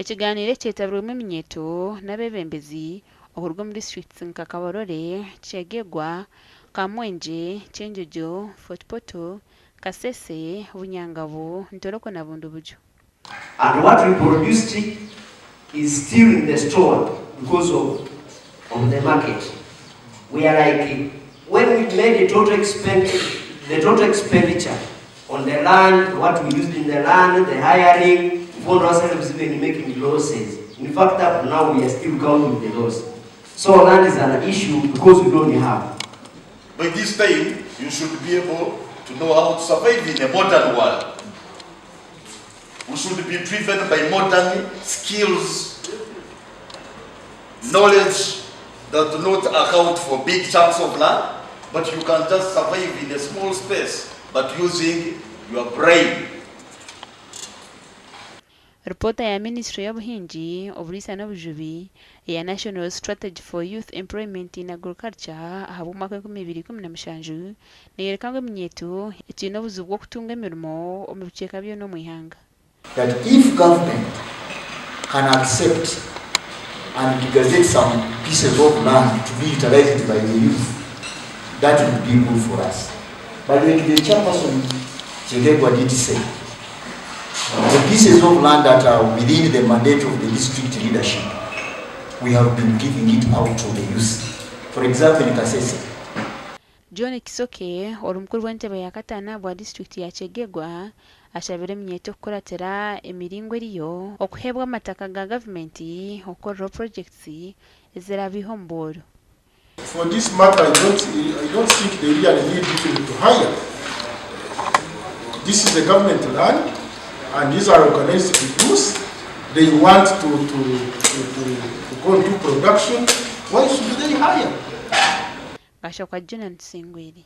Ekigaaniiro ekyetabirwemu eminyeeto n'abeebembezi okuruga omu disiturikiti nka Kabarole, Kyegegwa, Kamwengye, Kyenjojo, Fort Portal, Kasese, Bunyangabu, Ntoroko na Bundibugyo. And what we produced is still in the store because of of the market. We are like when we made the total expend the total expenditure on the land, what we used in the land, the hiring, we found ourselves even making losses. In fact, up to now we are still counting the loss. So land is an issue because we don't have. By this time, you should be able to know how to survive in a modern world. We should be driven by modern skills, knowledge that do not account for big chunks of land, but you can just survive in a small space, but using your brain. Ripoota ya minisiture y'obuhingi, oburiisa n'obujubi eya National Strategy for Youth Employment in Agriculture ahabw'omwaka 2017 neeyoreka ngu eminyeeto ekiine obuzibu bw'okutunga emirimo omu bicweka byona omu ihanga. That if government can accept and gazette some pieces of land to be utilized by the youth, that would be good for us. But like the chairperson Kyegegwa did say, the pieces of land that are within the mandate of the district leadership, we have been giving it out to the youth. For example, in Kasese, John Kisoke, ori mukuru w'entebe ya kataano ahabwa disiturikiti ya Kyegegwa ashabire eminyeeto kukuratira emiringo eriyo okuheebwa amataka ga gavumenti okukoreraho purogyekiti eziraabiihe omu bworo. For this matter, I don't, I don't think they really need even to hire. This is a government land, and these are organized youth. They want to go into production. Why should they hire? Gashakwa Jonan Tusingwire.